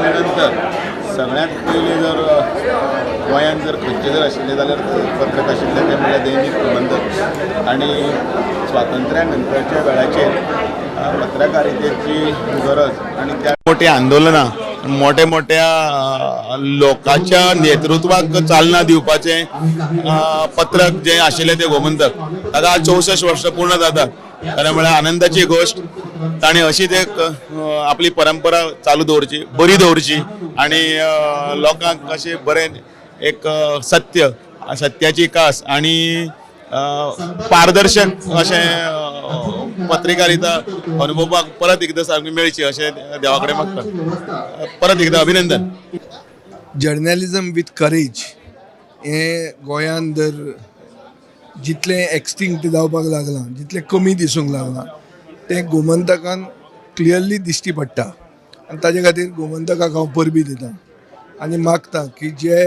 जाले नंतर सगळ्यांत पयलीं जर गोंयांत जर खंयचें जर आशिल्लें जाल्यार पत्रक आशिल्लें तें म्हणल्यार दैनीक गोमंतक. आनी स्वातंत्र्या नंतरच्या वेळाचेर पत्रकारितेची गरज आनी त्या मोठी आंदोलनां, मोठ्या मोठ्या लोकांच्या नेतृत्वाक चालना दिवपाचें पत्रक जें आशिल्लें तें गोमंतक. ताका आज 64 वर्सां पूर्ण जातात. खरें म्हळ्यार आनंदाची गोश्ट. ताणें अशीच एक आपली परंपरा चालू दवरची, बरी दवरची आनी लोकांक अशें बरें एक सत्य, सत्याची कास आनी पारदर्शक अशें पत्रकारिता अनुभवपाक परत एकदां सारकी मेळची अशें देवा कडेन मागता. परत एकदां अभिनंदन. जर्नलिजम विथ करेज हें गोंयांत जर जितलें एक्सटिंक्ट जावपाक लागलां, जितलें कमी दिसूंक लागलां, तें गोमंतकान क्लियरली दिश्टी पडटा. आनी ताजे खातीर गोमंतकाक हांव परबीं दिता आनी मागता की जे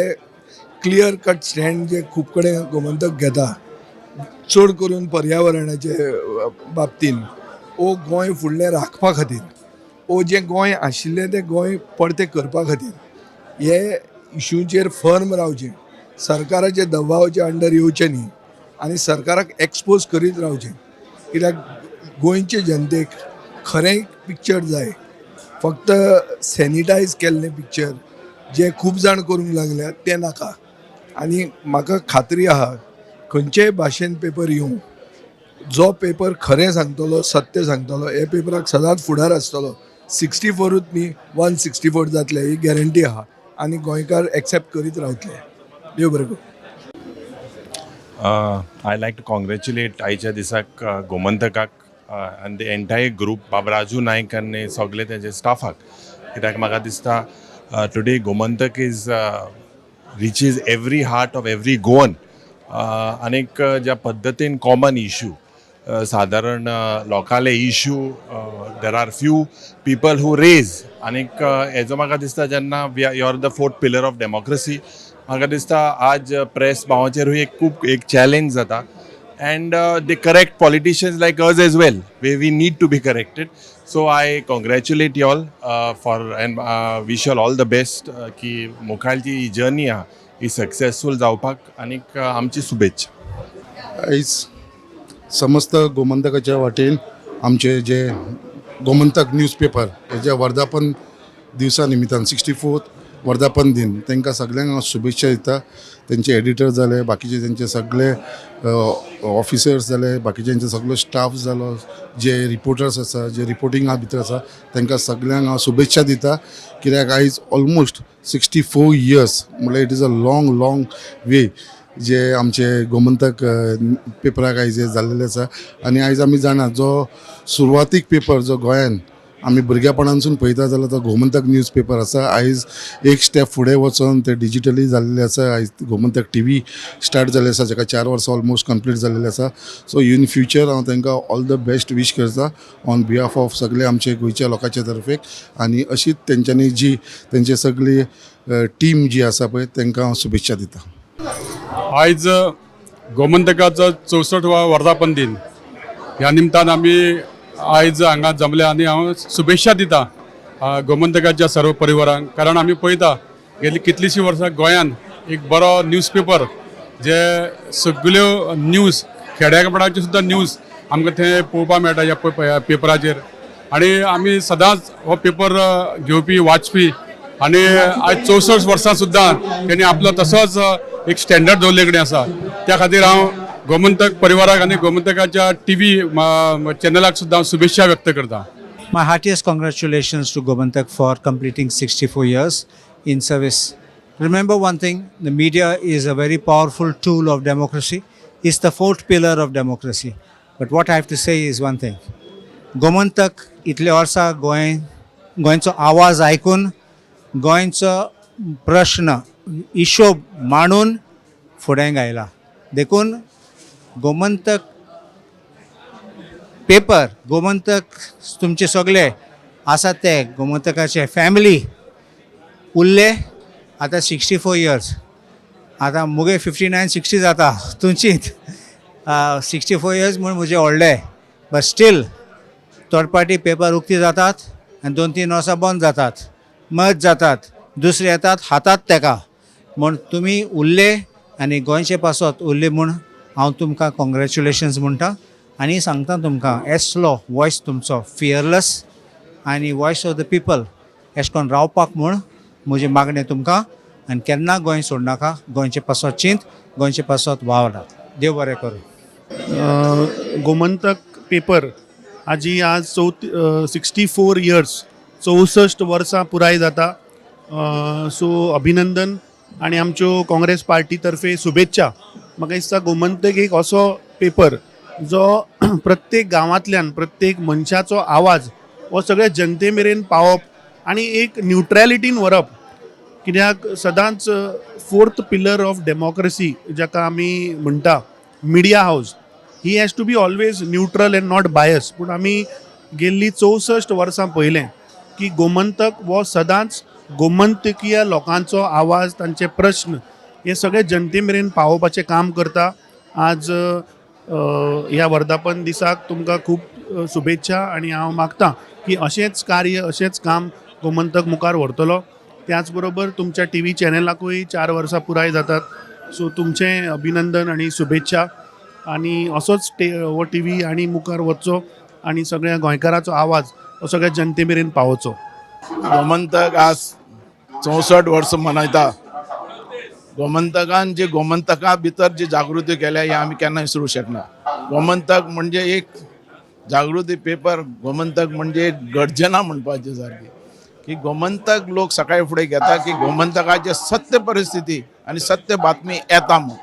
क्लियर कट स्टँड जे खूब कडेन गोमंतक घेता, चड करून पर्यावरणाचे बाबतीन, ओ गोंय फुडलें राखपा खातीर, ओ जें गोंय आशिल्लें तें गोंय परतें करपा खातीर हे इशूचेर फर्म रावचें, सरकाराच्या दबावाच्या अंडर येवचें न्ही आनी सरकाराक एक्सपोज करीत रावचें, कित्याक गोंयचे जनतेक खरें पिक्चर जाय. फक्त सॅनिटायज केल्लें पिक्चर जे खूब जाण करूंक लागल्यात तें नाका. आनी म्हाका खात्री आहा, खंयचेय भाशेन पेपर येवं, जो पेपर खरें सांगतलो, सत्य सांगतलो, हे पेपराक सदांच फुडार आसतलो. 64ूच न्ही, 164 जातले ही गॅरंटी आहा आनी गोंयकार एक्सेप्ट करीत रावतले. देव बरें करूं. I like to congratulate आयच्या दिसाक गोमंतकाक आनी the entire group, बाब राजू नायक आनी सगळे तेजे स्टाफाक, कित्याक म्हाका दिसता today Gomantak is reaches every heart of every Goan. आनीक ज्या पद्दतीन कॉमन इशू, सादारण लोकाले issue, there are few people who raise. आनीक हेजो म्हाका दिसता जेन्ना we are you are the fourth pillar of democracy, म्हाका दिसता आज प्रेस भावाचेरूय एक खूब एक चॅलेंज जाता and they correct politicians like us as well where we need to be corrected. So I congratulate you all for and wish you all the best की मुखारची ही journey आहा ही successful जावपाक आनीक आमची शुभेच्छा. आयज समस्त गोमंतकाच्या वाटेन आमचे जे गोमंतक न्यूजपेपर हेज्या वर्धापन दिवसा निमित्तान, 64th वर्धापन दिन, तांकां सगळ्यांक हांव शुभेच्छा दिता. तेंचे एडिटर जाले, बाकीचे तेंचे सगळे ऑफिसर्स जाले, बाकीचे तेंचे सगलो स्टाफ जालो, जे रिपोर्टर्स आसा, जे रिपोर्टिंगा भितर आसा, तांकां सगळ्यांक हांव शुभेच्छा दिता. कित्याक आयज ऑलमोस्ट 64 इयर्स म्हणल्यार it is a long, long way जे आमचे गोमंतक पेपराक आयज हे जाल्लेले आसा. आनी आयज आमी जाणा, जो सुरवातीक पेपर जो गोंयान आमी भुरग्यापणानसून पळयता जाल्यार तो गोमंतक न्यूज पेपर आसा. आयज एक स्टेप फुडें वचोन ते डिजिटली जाल्लेले आसा. आयज गोमंतक टीव्ही स्टार्ट जाल्ले आसा, जाका 4 वर्सां ऑलमोस्ट कंप्लीट जाल्लेले आसा. सो इन फ्युचर हांव तांकां ऑल the best wish करता ऑन बिहाफ ऑफ सगळे आमचे गोंयच्या लोकांच्या तर्फेक. आनी अशीच तेंच्यांनी जी तेंची सगळी टीम जी आसा पळय, तांकां हांव शुभेच्छा दिता. आयज गोमंतकाचो 64वा वर्धापन दिन. ह्या निमतान आमी आयज हांगा जमल्या आनी हांव शुभेच्छा दिता गोमंतकाच्या सर्व परिवारांक, कारण आमी पळयता गेली कितलींशीं वर्सां गोंयांत एक बरो न्यूज पेपर, जे सगल्यो न्यूज, खेड्यापेडाच्यो सुद्दां न्यूज आमकां थंय पळोवपाक मेळटा ह्या पेपराचेर. आनी आमी सदांच हो पेपर घेवपी, वाचपी. आनी आयज 64 वर्सां सुद्दां तेणी आपलो तसोच एक स्टँडर्ड दवरले कडेन आसा. त्या खातीर हांव गोमंतक परिवाराक आनी गोमंतकाच्या टीव्ही चॅनलाक सुद्दां शुभेच्छा व्यक्त करता. My heartiest congratulations to Gomantak for completing 64 years in service. Remember one thing: the media is a very powerful tool of democracy. It's the fourth pillar of democracy. But what I have to say is one thing. Gomantak इतले वर्सां गोंय, गोंयचो आवाज आयकून, गोंयचो प्रश्न, हिशोब मांडून फुडें आयला. देखून गोमंतक पेपर, गोमंतक तुमचे सगळे आसात ते गोमंतकाचे फॅमिली उरले आतां 64 इयर्स. आतां मुगे 59, 60 जाता. तुमचीत 64 इयर्स म्हूण म्हजे व्हडले, बट स्टील थोडे पाटी पेपर उक्ती जातात आनी 2-3 वर्सां बंद जातात. मत जातात, दुसरे येतात हातात तेका. म्हूण तुमी उरले आनी गोंयचे पासत उरले म्हूण हांव तुमकां कॉंग्रेच्युलेशन्स म्हणटा आनी सांगता तुमकां एसलो वॉयस तुमचो फियरलेस आनी वॉयस ऑफ the people एशें कोन्न रावपाक म्हूण म्हजें मागणें तुमकां. आनी केन्ना गोंय सोडनाका, गोंयचे पासत चिंत, गोंयचे पासत वावरात. देव बरें करूं. गोमंतक पेपर हाजी आज चवथ 64 इयर्स, 64 वर्सां पुराय जाता. सो अभिनंदन आनी आमच्यो काँग्रेस पार्टी तर्फे शुभेच्छा. म्हाका दिसता गोमंतक एक असो पेपर जो प्रत्येक गांवांतल्यान प्रत्येक मनशाचो आवाज हो सगळ्या जनते मेरेन पावप आनी एक न्युट्रेलिटीन व्हरप, कित्याक सदांच फोर्थ पिलर ऑफ डेमोक्रेसी जाका आमी म्हणटा media house, he has to be always neutral and not bias. पूण आमी गेल्ली 64 वर्सां पळयलें की गोमंतक हो सदांच गोमंतकीय लोकांचो आवाज, तांचे प्रश्न हे सगळे जनते मेरेन पावोवपाचें काम करता. आज ह्या वर्धापन दिसाक तुमकां खूब शुभेच्छा आनी हांव मागता की अशेंच कार्य, अशेंच काम गोमंतक मुखार व्हरतलो. त्याच बरोबर तुमच्या टीव्ही चॅनलाकूय 4 वर्सां पुराय जातात, सो तुमचें अभिनंदन आनी शुभेच्छा आनी असोच हो टीव्ही आनी मुखार वचचो आनी सगळ्या गोंयकाराचो आवाज हो सगळ्या जनते मेरेन पावोवचो. गोमंतक आज 64 वर्सां मनयता. गोमंतकान जे गोमंतका भितर जी जागृती केल्या ही आमी केन्ना विसरूंक शकना. गोमंतक म्हणजे एक जागृती पेपर, गोमंतक म्हणजे एक गर्जना म्हणपाची सारकी की गोमंतक लोक सकाळी फुडें घेता की गोमंतकाचे सत्य परिस्थिती आनी सत्य बातमी येता म्हूण,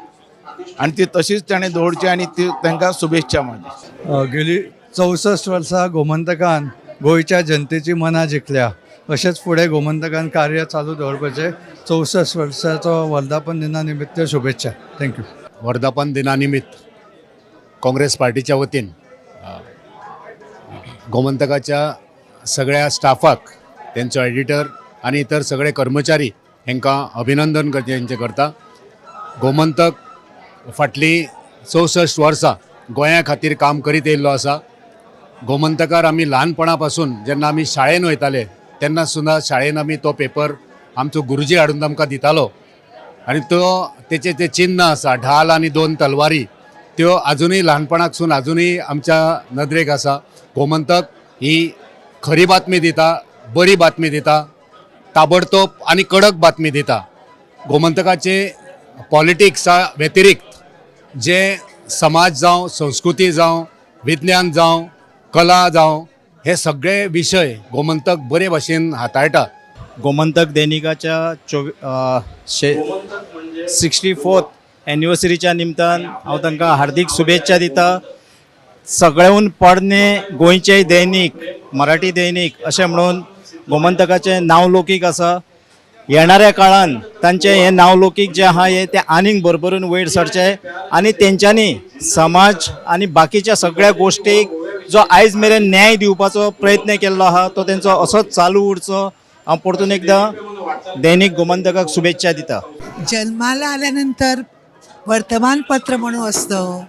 आनी ती तशीच ताणें दवरची आनी ती तांकां शुभेच्छा माझी. गेली 64 वर्सां गोमंतकान गोंयच्या जनतेची मनां जिखल्या. अशेंच फुडें गोमंतकान कार्य चालू दवरपाचें. 64 वर्साचो वर्धापन दिना निमित्त शुभेच्छा. Thank you. वर्धापन दिनानिमित्त काँग्रेस पार्टीच्या वतीन गोमंतकाच्या सगळ्या स्टाफाक, तेंचो एडिटर आनी इतर सगळे कर्मचारी हेंकां अभिनंदन तेंचें करता. गोमंतक फाटलीं 64 वर्सां गोंया खातीर काम करीत येयल्लो आसा. गोमंतकार आमी ल्हानपणा पासून जेन्ना आमी शाळेन वयताले तेन्ना सुद्दां शाळेन आमी तो पेपर आमचो गुरुजी हाडून आमकां दितालो आनी तो तेचें तें चिन्न आसा, ढाल आनी दोन तलवारी, त्यो आजुनूय ल्हानपणाकसून आजुनूय आमच्या नदरेक आसा. गोमंतक ही खरी बातमी दिता, बरी बातमी दिता, ताबडतोब आनी कडक बातमी दिता. गोमंतकाचे पॉलिटिक्सा व्यतिरिक्त जे समाज जावं, संस्कृती जावं, विज्ञान जावं, कला जावं, हे सगळे विशय गोमंतक बरे भाशेन हाताळटा. गोमंतक दैनिकाच्या चोवी शे 64th एनिवर्सरीच्या निमतान हांव तांकां हार्दीक शुभेच्छा दिता. सगळ्याहून पोरणे गोंयचें दैनीक, मराठी दैनीक अशें म्हणून गोमंतकाचें नांव लौकीक आसा. येणाऱ्या काळान तांचें हें नांव लौकीक जें आहा हें तें आनीक भरभरून वयर सरचें आनी तेंच्यांनी समाज आनी बाकीच्या सगळ्या गोश्टीक जो आयज मेरेन न्याय दिवपाचो प्रयत्न केल्लो आहा तो तेंचो असोच चालू उरचो. हांव परतून एकदां दैनीक गोमंतकाक शुभेच्छा दिता. जन्माला आल्यानंतर वर्तमानपत्र म्हणून असतं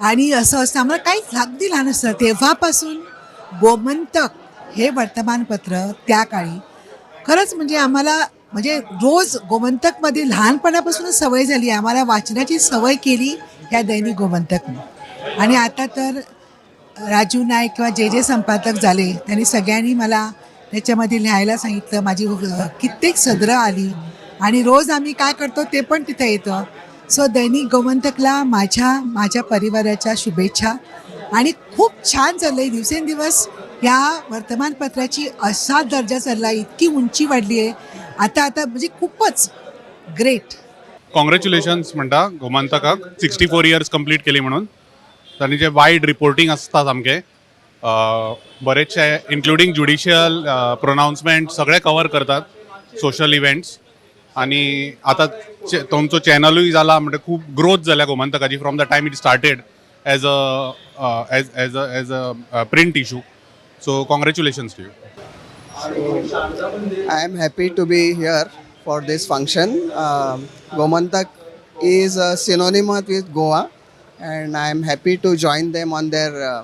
आणि असं असतं, आम्हाला काहीच अगदी लहान असतं तेव्हापासून गोमंतक हे वर्तमानपत्र त्या काळी खरंच म्हणजे आम्हाला म्हणजे रोज गोमंतकमध्ये लहानपणापासूनच सवय झाली, आम्हाला वाचनाची सवय केली ह्या दैनिक गोमंतकने. आणि आता तर राजू नाईक किंवा जे जे संपादक झाले त्यांनी सगळ्यांनी मला त्याच्यामध्ये लिहायला सांगितलं. माझी कित्येक सदरं आली आणि रोज आम्ही काय करतो ते पण तिथं येतं. सो दैनिक गोमंतकला माझ्या माझ्या परिवाराच्या शुभेच्छा. आणि खूप छान चाललं आहे दिवसेंदिवस या वर्तमानपत्राची असा दर्जा चालला, इतकी उंची वाढली आहे आता आता म्हणजे खूपच ग्रेट. कॉंग्रेच्युलेशन्स म्हणटा गोमंतकाक, 64 इयर्स कंप्लीट केली म्हणून. तांणी जे वायड रिपोर्टींग आसता सामकें बरेचशे इन्क्लुडींग ज्युडिशियल प्रोनाउन्समेंट सगळे कवर करतात, सोशल इव्हेंट्स. आनी आतां तुमचो चॅनलूय जाला म्हणजे खूब ग्रोथ जाल्या गोमंतकाची from the time it started as a print issue. So congratulations to you. I am happy to be here for this function. Gomantak is synonymous with Goa, and I am happy to join them on their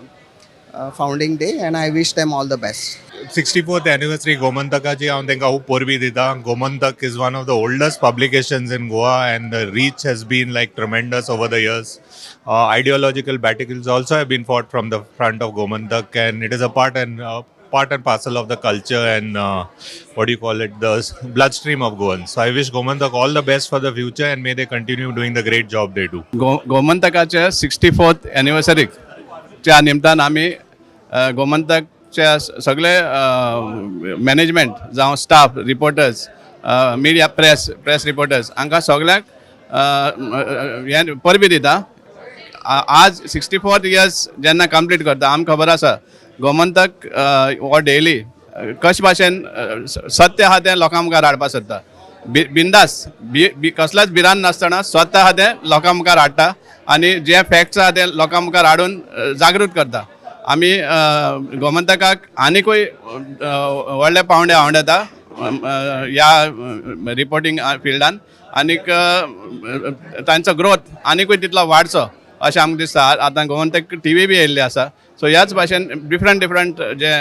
founding day, and I wish them all the best. 64th anniversary गोमंतकाची हांव तांकां खूब परबीं दिता. Gomantak is one of the oldest publications in Goa and the reach has been like tremendous over the years. Ideological battles also have been fought from the front of Gomantak, and it is a part and parcel of the culture and what do you call it, the bloodstream of Goans. So I wish Gomantak all the best for the future and may they continue doing the great job they do. Go गोमंतकाच्या 64th एनिवर्सरीच्या निमतान आमी गोमंतकच्या सगळे management जावं staff, reporters, media, press reporters हांकां सगळ्यांक हें परबीं दिता. आज 64th years जेन्ना कंप्लीट करता, आमकां खबर आसा गोमंतक हो डेली कशे भाशेन सत्य आहा तें लोकां मुखार हाडपाक सोदता. बिंदास बी बी कसलाच भिरांत नासतना सत्य आहा तें लोकां मुखार हाडटा आनी जे फॅक्ट्स आहा ते लोकां मुखार हाडून जागृत करता. आमी गोमंतकाक आनिकूय व्हडले पावंडे आंवडेता ह्या रिपोर्टींग फिल्डान आनीक तांचो ग्रोथ आनिकूय तितलो वाडचो अशें आमकां दिसता. आतां गोमंतक टीव्ही बी येयल्ली आसा, सो ह्याच भाशेन डिफरंट डिफरंट जे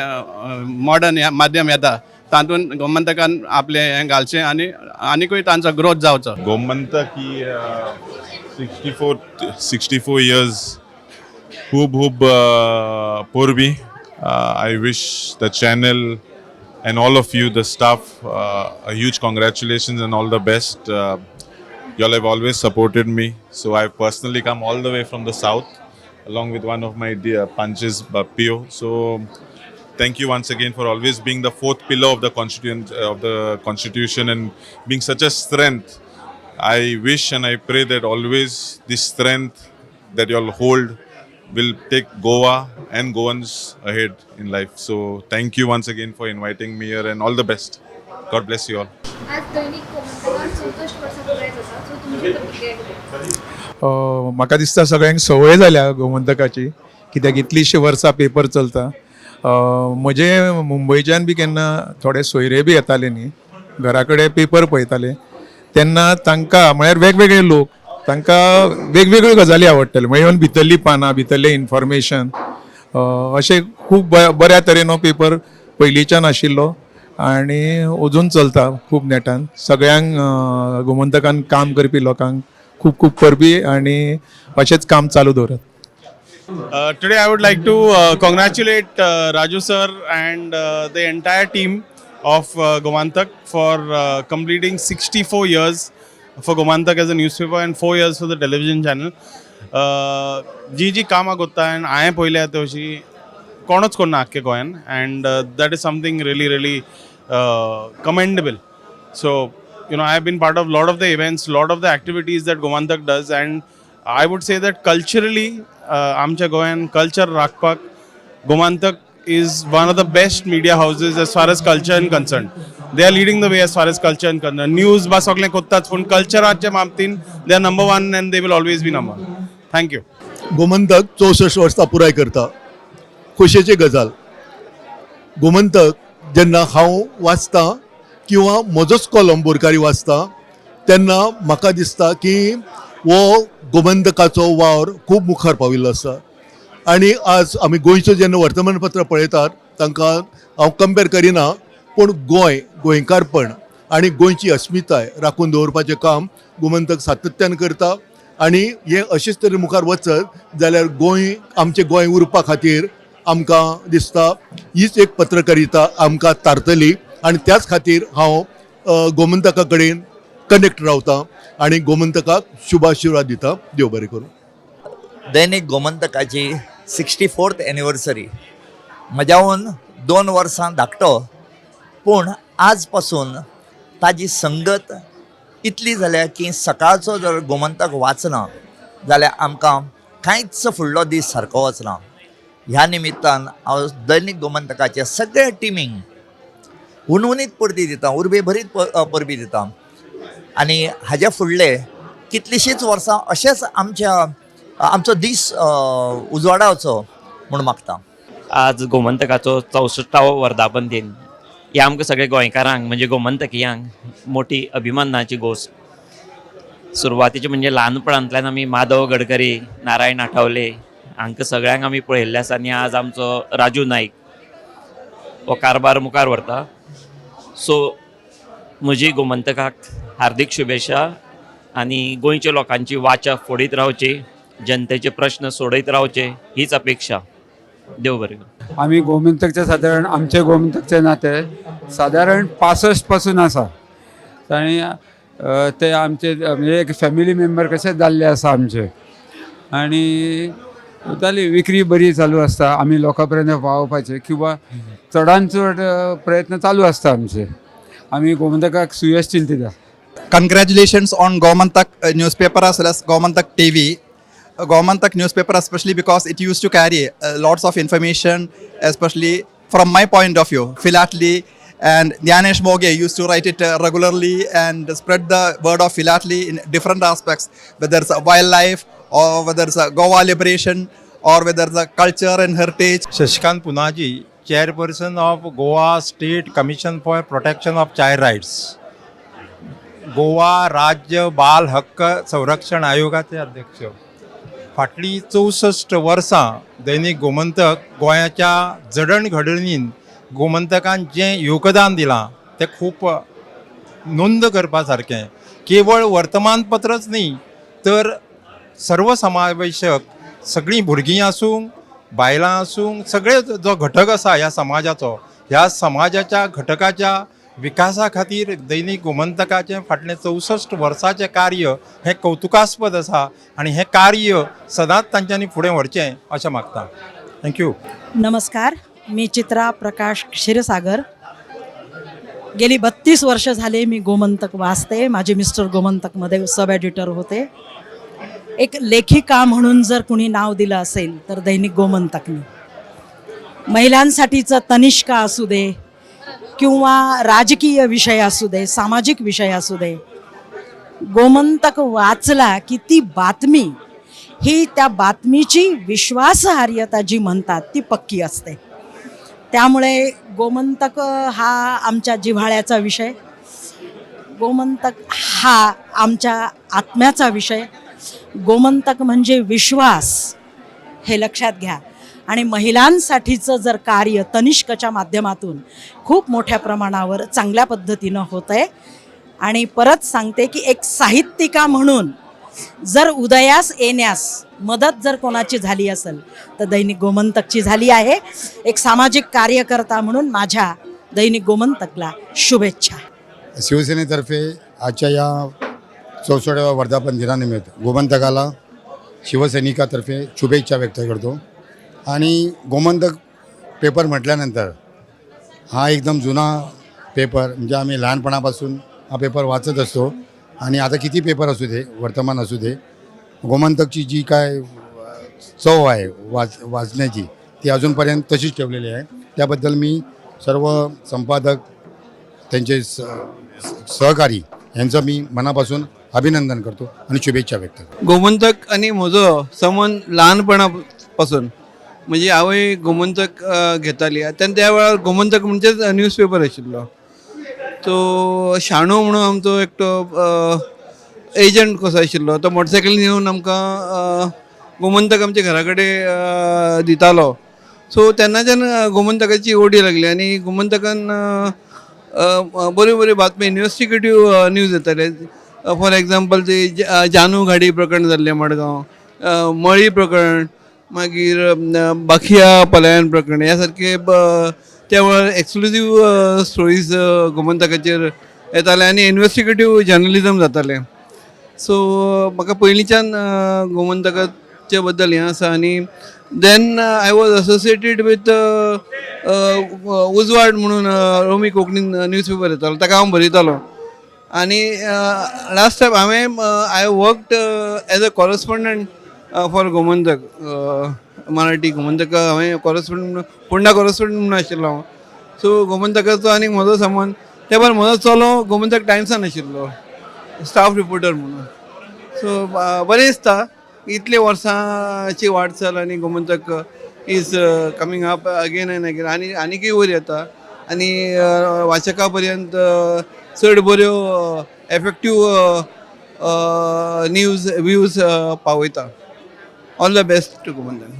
मॉडर्न माध्यम येता तातूंत गोमंतकान आपलें हें घालचें आनी आनिकूय तांचो ग्रोथ जावचो. गोमंतक ही 64 years, खूब खूब परबीं. I wish the channel and all of you, the staff, a huge congratulations and all the best. You all have always supported me, so I've personally come all the way from the south along with one of my dear punches, Pio. So thank you once again for always being the fourth pillar of the constitution and being such a strength. I wish and I pray that always this strength that you all hold will take Goa and Goans ahead in life. So thank you once again for inviting me here and all the best. God bless you all. आज दैनिक गोमंतकान 64 वर्सां पुराय जाता, so तुमची प्रतिक्रिया कितें? म्हाका दिसता सगळ्यांक संवय जाल्या गोमंतकाची, कित्याक इतलींशीं वर्सां पेपर चलता. म्हजे मुंबयच्यान बी केन्ना थोडे सोयरे बी येताले न्ही, घरा कडेन पेपर पळयताले तेन्ना तांकां, म्हळ्यार वेगवेगळे लोक, तांकां वेगवेगळ्यो गजाली आवडटाल्यो. म्हणजे इवन भितरलीं पानां, भितरलें इन्फॉर्मेशन, अशें खूब बऱ्या तरेन हो पेपर पयलींच्यान आशिल्लो आनी अजून चलता खूब नेटान. सगळ्यांक गोमंतकान काम करपी लोकांक खूब खूब परबीं आनी अशेंच काम चालू दवरात. Today, I would like to congratulate Raju sir and the entire team of Gomantak for completing 64 years for Gomantak as a newspaper and 4 years for the television channel. जी जी कामां कोत्ता आनी हांवें पळयल्या तशी कोणूच कोन्ना आख्खे गोंयान and that is something really, really commendable. So, I have been part of lot of the events, lot of the activities that Gomantak does, and I would say that culturally, आमच्या गोंयान कल्चर राखपाक Gomantak is one of the best media houses as far as culture is concerned. They are leading the way as far as culture is concerned. News बा सगळें कोत्ताच, पूण कल्चराच्या बाबतीन they are number one and they will always be number. Thank you. Gomantak 64 वर्सां पुराय करता, खोशयेची गजाल. गोमंतक जेन्ना हांव वाचतां किंवा म्हजोच कॉलम बोरकारी वाचता तेन्ना म्हाका दिसता की हो गोमंतकाचो वावर खूब मुखार पाविल्लो आसा. आनी आज आमी गोंयचो जेन्ना वर्तमानपत्र पळयतात, तांकां हांव कंपेर करिना, पूण गोंय, गोंयकारपण आनी गोंयची अस्मिताय राखून दवरपाचें काम गोमंतक सातत्यान करता. आनी हें अशेंच तरेन मुखार वचत जाल्यार गोंय, आमचें गोंय उरपा खातीर आमकां दिसता हीच एक पत्रकारिता आमकां तारतली. आनी त्याच खातीर हांव गोमंतका कडेन कनेक्ट रावता आनी गोमंतकाक शुभाशिर्वाद दिता. देव बरें करूं. दैनिक गोमंतकाची 64th anniversary. म्हज्याहून 2 वर्सां धाकटो, पूण आज पासून ताजी संगत इतली जाल्या की सकाळचो जर गोमंतक वाचना जाल्यार आमकां कांयच फुडलो दीस सारको वचना. ह्या निमित्तान हांव दैनिक गोमंतकाच्या सगळ्या टिमींक हुनहुनीत परबीं दिता, उर्बे भरीत परबीं दिता आनी हाज्या फुडले कितलींशींच वर्सां अशेंच आमचो दीस उजवाडावचो म्हूण मागता. आज गोमंतकाचो 64वो वर्धापन दिन. ही आमकां सगळे गोंयकारांक, म्हणजे गोमंतकियांक मोठी अभिमानाची गोश्ट. सुरवातीचे म्हणजे ल्हानपणांतल्यान आमी माधव गडकरी, नारायण आठवले हांकां सगळ्यांक आमी पळयल्ले आसा आनी आज आमचो राजू नायक. हो कारभार मुखार व्हरता. सो म्हजी गोमंतकाक हार्दीक शुभेच्छा आनी गोंयच्या लोकांची वाचा फोडीत रावची, जनतेचे प्रश्न सोडयत रावचे हीच अपेक्षा. देव बरें करूं. आमी गोमंतकचे सादारण, आमचे गोमंतकचे नाते सादारण 65 पासून आसा आनी ते आमचे म्हणजे एक फॅमिली मेंबर कशे जाल्ले आसा आमचे. आनी जाली विक्री बरी चालू आसता, आमी लोकां पर्यंत पावोवपाचे किंवा चडान चड प्रयत्न चालू आसता आमचे. आमी गोमंतकाक सुयश चिंतिता. Congratulations on Gomantak newspaper as well as Gomantak TV. Gomantak newspaper especially because it used to carry lots of information, especially from my point of view, philately, and Dhyanesh Moghe used to write it regularly and spread the word of philately in different aspects, whether it's wildlife or whether it's a Goa liberation or whether it's a culture and heritage. Shashikant Punaji, Chairperson of Goa State Commission for Protection of Child Rights, Goa राज्य बाल हक्क संरक्षण आयोगाचे अध्यक्ष. फाटलीं 64 वर्सां दैनिक गोमंतक गोंयाच्या जडणघडणीन गोमंतकान जें योगदान दिलां तें खूब नोंद करपा सारकें. केवळ वर्तमानपत्रच न्ही तर सर्वसमावेशक, सगळीं भुरगीं आसूं, बायलां आसूं, सगळे जो घटक आसा ह्या समाजाचो, ह्या समाजाच्या घटकाच्या विकासा खातीर दैनिक गोमंतकाचें फाटलें 64 वर्साचें कार्य हें कौतुकास्पद आसा आनी हें कार्य सदांच तांच्यांनी फुडें व्हरचें अशें मागता. Thank you. नमस्कार, मी चित्रा प्रकाश क्षीरसागर. गेली 32 वर्ष झाले मी गोमंतक वाचते. माझे मिस्टर गोमंतकमध्ये सब एडिटर होते. एक लेखिका म्हणून जर कुणी नाव दिलं असेल तर दैनिक गोमंतकने. महिलांसाठीचं तनिष्का असू दे किंवा राजकीय विषय असू दे, सामाजिक विषय असू दे, गोमंतक वाचला की ती बातमी ही त्या बातमीची विश्वासार्हता जी म्हणतात ती पक्की असते. त्यामुळे गोमंतक हा आमच्या जिव्हाळ्याचा विषय, गोमंतक हा आमच्या आत्म्याचा विषय, गोमंतक म्हणजे विश्वास हे लक्षात घ्या. आणि महिलांसाठीचं जर कार्य तनिष्कच्या माध्यमातून खूप मोठ्या प्रमाणावर चांगल्या पद्धतीनं होतं आहे. आणि परत सांगते की एक साहित्यिका म्हणून जर उदयास येण्यास मदत जर कोणाची झाली असेल तर दैनिक गोमंतकची झाली आहे. एक सामाजिक कार्यकर्ता म्हणून माझ्या दैनिक गोमंतकला शुभेच्छा. शिवसेनेतर्फे आजच्या या 64व्या वर्धापन दिनानिमित्त गोमंतकाला शिवसैनिकातर्फे शुभेच्छा व्यक्त करतो. आणि गोमंतक पेपर म्हटल्यानंतर हा एकदम जुना पेपर, म्हणजे आम्ही लहानपणापासून हा पेपर वाचत असतो. आणि आता किती पेपर असू दे, वर्तमान असू दे, गोमंतकची जी काय चव आहे वाचण्याची ती अजूनपर्यंत तशीच ठेवलेली आहे. त्याबद्दल मी सर्व संपादक, त्यांचे सहकारी यांचं मी मनापासून अभिनंदन करतो आणि शुभेच्छा व्यक्त करतो. गोमंतक आनी म्हजो संबंद ल्हानपणा पासून, म्हणजे आवय गोमंतक घेताली तेन्ना त्या वेळार गोमंतक म्हणजेच न्यूज पेपर आशिल्लो. तो शाणू म्हणून आमचो एकटो एजंट कसो आशिल्लो, तो मोटरसायकलीन येवन आमकां गोमंतक आमच्या घरा कडेन दितालो. सो तेन्नाच्यान गोमंतकाची ओडी लागली आनी गोमंतकान बऱ्यो बऱ्यो बातमी, इनवेस्टिगेटीव न्यूज येताले. फॉर एग्जाम्पल, ते जानू घाडी प्रकरण जाल्लें मडगांव, मळी प्रकरण, मागीर बाखिया पलायन प्रकरण, ह्या सारके त्या वेळार एक्सक्लुजीव स्टोरीज गोमंतकाचेर येताले आनी इनवेस्टिगेटीव जर्नलिजम जातालें. सो म्हाका पयलींच्यान गोमंतकाचे बद्दल हें आसा. आनी then I was associated with उजवाड म्हणून रोमी कोंकणीन न्यूज पेपर येतालो, ताका हांव बरयतालो. आनी लास्ट टायम हांवें I worked as a correspondent for Gomantak Marathi. Gomantak हांवें कॉरस्पोंडंट, फोंडा कॉरस्पोंडंट म्हणून आशिल्लो हांव. सो गोमंतकाचो आनी म्हजो संबंद ते भायर म्हजो चलो गोमंतक टायम्सान आशिल्लो स्टाफ रिपोर्टर म्हणून. सो बरें दिसता इतले वर्सांची वाटचाल आनी Gomantak is coming up again and again आनी आनीकय वयर येता आनी वाचका पर्यंत चड बऱ्यो एफेक्टीव न्यूज व्यूज पावयता. All the best to Gomantak.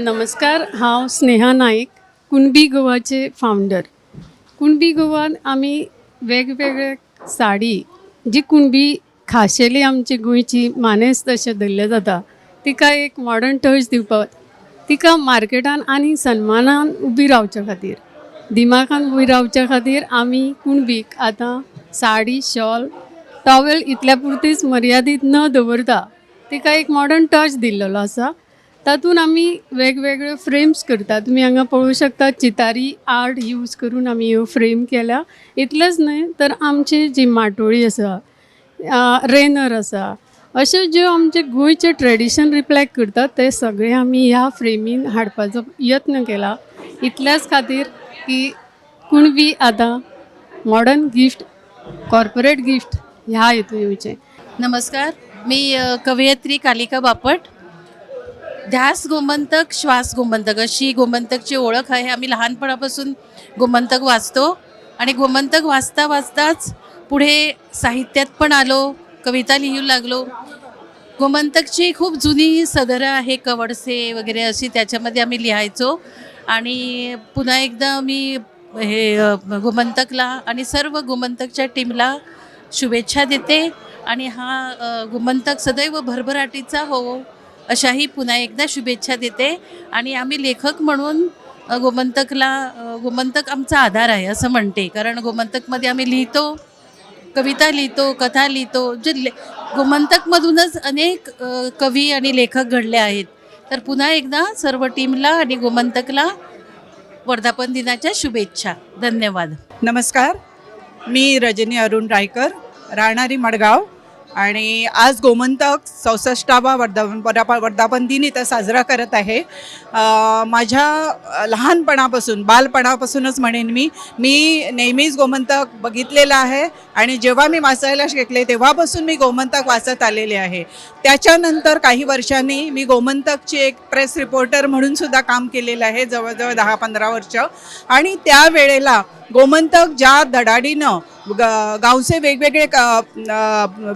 नमस्कार, हांव स्नेहा नाईक, कुणबी गोवाचे फावंडर. कुणबी गोवान आमी वेगवेगळे साडी जी कुणबी खाशेली आमची गोंयची मानेस्त अशें धरलें जाता, तिका एक मॉडर्न टच दिवपाक, तिका मार्केटान आनी सन्मानान उबी रावच्या खातीर, दिमाखान उबी रावच्या खातीर आमी कुणबीक आतां साडी, शॉल, टॉवेल इतल्या पुरतीच मर्यादीत न दवरता तिका एक मॉडर्न टच दिल्लेलो आसा. तातूंत आमी वेगवेगळ्यो फ्रेम्स करता. तुमी हांगा पळोवंक शकता, चितारी आर्ट यूज करून आमी ह्यो फ्रेम केल्या. इतलेंच न्हय तर आमची जी माटोळी आसा, रेनर आसा, अश्यो ज्यो आमचे गोंयचे ट्रेडिशन रिफ्लेक्ट करतात ते सगळे आमी ह्या फ्रेमीन हाडपाचो यत्न केला. इतल्याच खातीर की कुणबी आतां मॉडर्न गिफ्ट, कॉर्पोरेट गिफ्ट ह्या हितून येवचें. नमस्कार, मी कवयित्री कालिका बापट. ध्यास गोमंतक, श्वास गोमंतक अशी गोमंतकची ओळख आहे. आम्ही लहानपणापासून गोमंतक वाचतो आणि गोमंतक वाचता वाचताच पुढे साहित्यात पण आलो, कविता लिहू लागलो. गोमंतकची खूप जुनी सदरं आहे, कवडसे वगैरे अशी, त्याच्यामध्ये आम्ही लिहायचो. आणि पुन्हा एकदा मी हे गोमंतकला आणि सर्व गोमंतकच्या टीमला शुभेच्छा देते आणि हा गोमंतक सदैव भरभराटीचा होवो अशाही पुन्हा एकदा शुभेच्छा देते. आणि आम्ही लेखक म्हणून गोमंतकला, गोमंतक आमचा आधार आहे असं म्हणते, कारण गोमंतकमध्ये आम्ही लिहितो, कविता लिहितो, कथा लिहितो. जे गोमंतकमधूनच अनेक कवी आणि लेखक घडले आहेत. तर पुन्हा एकदा सर्व टीमला आणि गोमंतकला वर्धापन दिनाच्या शुभेच्छा. धन्यवाद. नमस्कार, मी रजनी अरुण रायकर, राहणारी मडगाव. आणि आज गोमंतक 64वा वर्धापन दिन इथं साजरा करत आहे. माझ्या लहानपणापासून, बालपणापासूनच म्हणेन मी मी नेहमीच गोमंतक बघितलेलं आहे आणि जेव्हा मी वाचायला शिकले तेव्हापासून मी गोमंतक वाचत आलेले आहे. त्याच्यानंतर काही वर्षांनी मी गोमंतकची एक प्रेस रिपोर्टर म्हणून सुद्धा काम केलेलं आहे, जवळजवळ 10-15 वर्ष. आणि त्यावेळेला गोमंतक ज्या धडाडीनं गावचे वेगवेगळे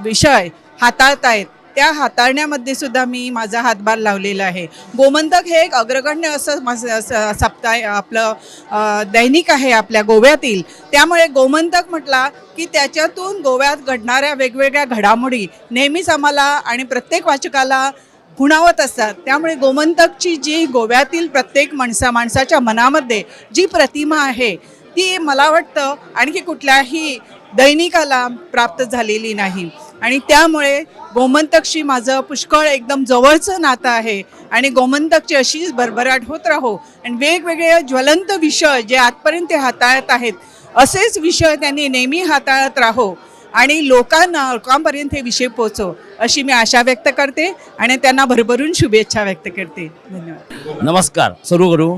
विषय हाताळत आहेत त्या हाताळण्यामध्ये सुद्धा मी माझा हातभार लावलेला आहे. गोमंतक हे एक अग्रगण्य असं सप्ताह आपलं दैनिक आहे आपल्या गोव्यातील. त्यामुळे गोमंतक म्हटला की त्याच्यातून गोव्यात घडणाऱ्या वेगवेगळ्या घडामोडी नेहमीच आम्हाला आणि प्रत्येक वाचकाला खुणावत असतात. त्यामुळे गोमंतकची जी गोव्यातील प्रत्येक माणसाच्या मनामध्ये जी प्रतिमा आहे ती मला वाटतं आणखी कुठल्याही दैनिकाला प्राप्त झालेली नाही. आणि त्यामुळे गोमंतकशी माझं पुष्कळ एकदम जवळचं नातं आहे आणि गोमंतकची अशीच भरभराट होत राहो आणि वेगवेगळे ज्वलंत विषय जे आजपर्यंत ते हाताळत आहेत असेच विषय त्यांनी नेहमी हाताळत राहो आणि लोकांपर्यंत हे विषय पोचो अशी मी आशा व्यक्त करते आणि त्यांना भरभरून शुभेच्छा व्यक्त करते. धन्यवाद. नमस्कार, सुरू करू.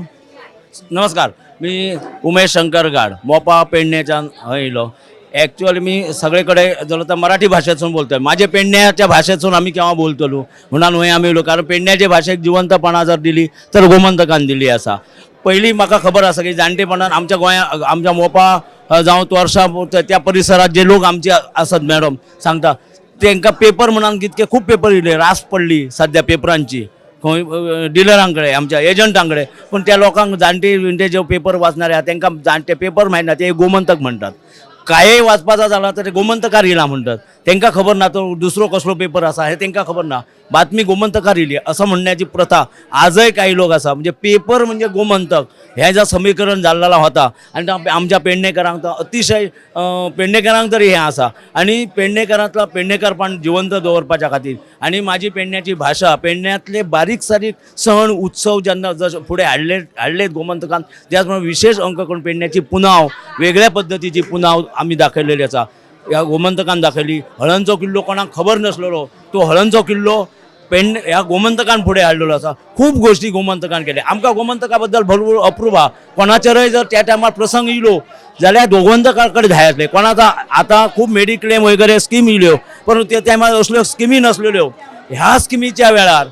नमस्कार, मी उमेश शंकर गाड, मोपा पेडण्याच्यान हंय येयलो. एक्चुअली मी सगळे कडेन जर तर मराठी भाशेंतसून बोलतोय, माझे पेडण्याच्या भाशेंतसून आमी केव्हा बोलतलो म्हणून हंय आमी येयलो, कारण पेडण्याचे भाशेक जिवंतपणा जर दिली तर गोमंतकान दिली आसा. पयलीं म्हाका खबर आसा की जाणटेपणान आमच्या गोंया, आमच्या मोपा जावं तोरसा त्या परिसरात जे लोक आमचे आसात मॅडम सांगता तांकां पेपर म्हणून कितके खूब पेपर येयले, रास पडली सद्या पेपरांची खंय डिलरां कडेन, आमच्या एजंटां कडेन. पूण त्या लोकांक जाणटे विणटे जे पेपर वाचणारे आहा तांकां जाणटे पेपर मेळना, ते गोमंतक म्हणटात. कांय वाचपाचा जाला तर ते गोमंतकार येयला म्हणटात, तांकां खबर ना तो दुसरो कसलो पेपर आसा हें तांकां खबर ना. बातमी गोमंतकार येयली असं म्हणण्याची प्रथा आजय काही लोक आसा. म्हणजे पेपर म्हणजे गोमंतक हें जें समीकरण जाल्लें होता आनी आमच्या पेडणेकरांक तर अतिशय पेडणेकरांक तरी हें आसा. आनी पेडणेकरांतलो पेडणेकरपण जिवंत दवरपाच्या खातीर आनी म्हाजी पेडण्याची भाशा, पेडण्यांतले बारीक सारीक सण उत्सव जेन्ना जशे फुडें हाडले गोमंतकान, त्याच प्रमाणे विशेष अंक करून पेडण्याची पुनाव वेगळ्या पद्दतीची पुनाव आमी दाखयलेली आसा. ह्या गोमंतकान दाखयली. हळणचो किल्लो कोणाक खबर नासलेलो तो हळणचो किल्लो ह्या गोमंतकान फुडें हाडलेलो आसा. खूब गोश्टी गोमंतकान केल्या. आमकां गोमंतका बद्दल भरपूर अप्रूप आहा. कोणाचेरय जर त्या टायमार प्रसंग येयलो जाल्यार गोमंतका कडेन जाय आसले. कोणाचा आतां खूब मेडिक्लेम वगैरे स्कीम येयल्यो, परंतु त्या टायमार असल्यो स्किमी नासलेल्यो. ह्या स्किमीच्या वेळार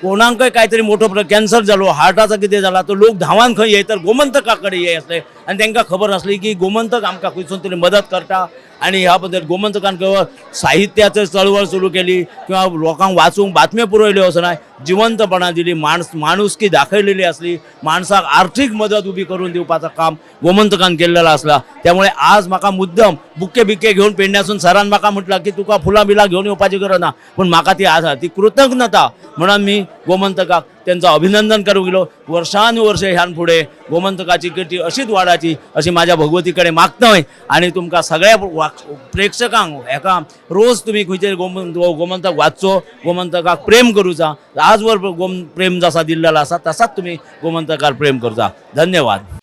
कोणाकय कांय तरी मोठो कॅन्सर जालो, हार्टाचो कितें जाला, तो लोक धांवान खंय येत तर गोमंतका कडेन ये आसले आनी तांकां खबर आसली की गोमंतक आमकां खंयसून तरी मदत करता. आनी ह्या बद्दल गोमंतकान केवळ साहित्याचो चळवळ सुरू केली किंवा लोकांक वाचूंक बातम्यो पुरयल्यो असो ना, जिवंतपणां दिली, माणुसकी दाखयलेली आसली, माणसाक आर्थीक मदत उबी करून दिवपाचो काम गोमंतकान केल्लेलो आसला. त्यामुळे आज म्हाका मुद्दम बुके बिके घेवन पेडण्यासून सरान म्हाका म्हटलां की तुका फुलां बिलां घेवन येवपाची गरज ना, पूण म्हाका ती आसा ती कृतज्ञता म्हणून मी गोमंतकाक त्यांचं अभिनंदन करूंक गेलो. वर्षानुवर्षे ह्यान फुडें गोमंतकाची कीर्ती अशीच वाडाची अशी माझ्या भगवतीकडे मागतय. आणि तुमकां सगळ्या प्रेक्षकांक हेका रोज तुमी खंयचेर गोमंतक वाचचो, गोमंतकाक प्रेम करूचा. आजवर प्रेम जसा दिल्लेला आसा तसाच तुमी गोमंतकार प्रेम करचा. धन्यवाद.